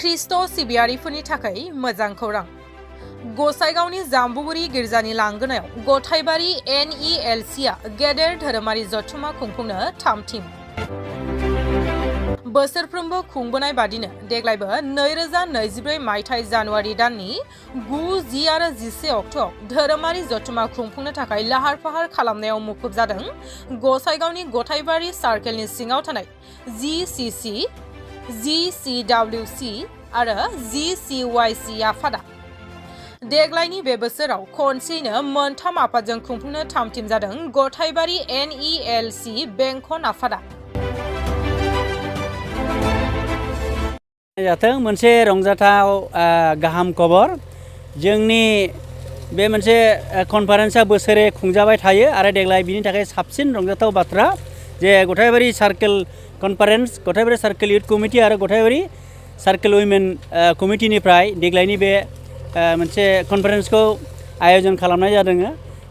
Christ' सिबियारिफोरनि थाखाय मोजां खौरां। गसाइगावनि जाम्बुगुरि गिर्जानि लांगोनायाव गथायबारि NELCआ गेदेर धोरोमारि जथुम्मा खुंफुंनो थामथिम। बोसोरफ्रोमबो खुंबोनाय बादिनो देग्लायबो 2024 मायथाइ जानुवारि दाननि 9, 10 आरो 11 अक्ट'आव धोरोमारि जथुम्मा खुंफुंनो थाखाय लाहार फाहार खालामनायाव मुखुब जादों गसाइगावनि गथायबारि सार्केलनि सिङाव थानाय GCC, GCWC आरो GCYC आफादा। देग्लायनि बे बोसोराव खनसेयैनो मोनथाम आफादजों खुंफुंनो थामथिम जादों गथायबारि NELC बेंखन आफादा। जाथों मोनसे रंजाथाव गाहाम खबर। जोंनि बे मोनसे कनफारेन्सआ बोसोरे खुंजाबाय थायो आरो देग्लाय बिनि थाखाय साबसिन रंजाथाव बाथ्रा जे Gothaibari circle conference, Gothaibari circle youth committee आरो गथायबारि सार्केल उइमेन कमिटिनिफ्राय देग्लायनि बे मोनसे कनफारेन्सखौ आयोजन खालामनाय जादों।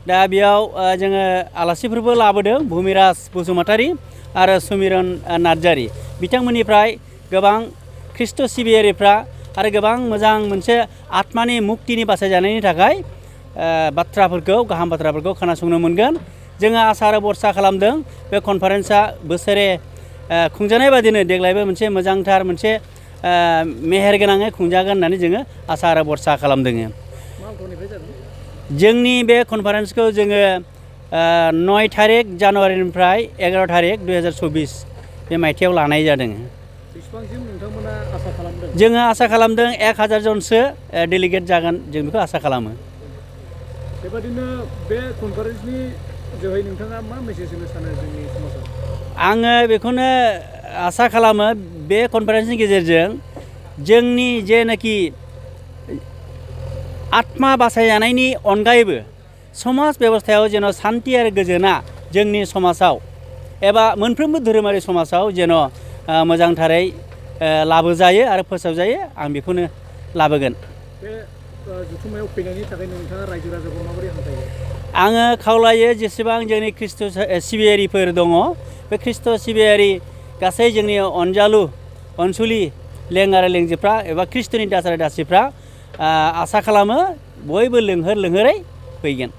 दा बेयाव जोङो आलासिफोरबो लाबोदों, भुमिराज बसुमतारी आरो सुमिरन नार्जारी बिथांमोननिफ्राय गोबां ख्रिस्ट' सिबियारिफ्रा आरो गोबां मोजां मोनसे आत्मानि मुक्तिनि बासायजानायनि थाखाय बाथ्राफोरखौ, गाहाम बाथ्राफोरखौ खोनासंनो मोनगोन। जोङो आसा आरो भरसा खालामदों बे कनफारेन्सआ बोसोरे खुंजानाय बादिनो देग्लायबो मोनसे मोजांथार मोनसे मेहेरगोनाङै खुंजागोन होननानै जोङो आसा आरो भरसा खालामदों। जोंनि बे कनफारेन्सखौ जोङो 9 थारिख जानुवारिनिफ्राय 11 थारिख 2024 बे मायथाइयाव लानाय जादों। जोङो आसा खालामदों 1000 जनसो डेलिगेट जागोन, जों बेखौ आसा खालामो। बेबादिनो बे कनफारेन्सनि जोहै नोंथाङा मा मेसेज होनो सानो जोंनि समाजाव? आङो बेखौनो आसा खालामो बे कनफारेन्सनि गेजेरजों जोंनि जेनाखि आत्मा बासायजानायनि अनगायैबो समाज बेबस्थायाव जेन' सान्थि आरो गोजोना जोंनि समाजाव एबा मोनफ्रोमबो धोरोमारि समाजाव जेन' मोजांथारै लाबोजायो आरो फोसावजायो, आं बेखौनो लाबोगोन। बे जथुम्मायाव फैनायनि थाखाय नोंथाङा रायजो राजाखौ माबोरै हामथायो? आङो खावलायो जेसेबां जोंनि ख्रिस्ट' सिबियारिफोर दङ, बे ख्रिस्ट' सिबियारि गासै जोंनि अनजालु अनसुलि लें आरो लेंजिफ्रा एबा ख्रिस्ट'नि दास आरो दासिफ्रा आसा खालामो बयबो लोंहोर लोंहोरै फैगोन।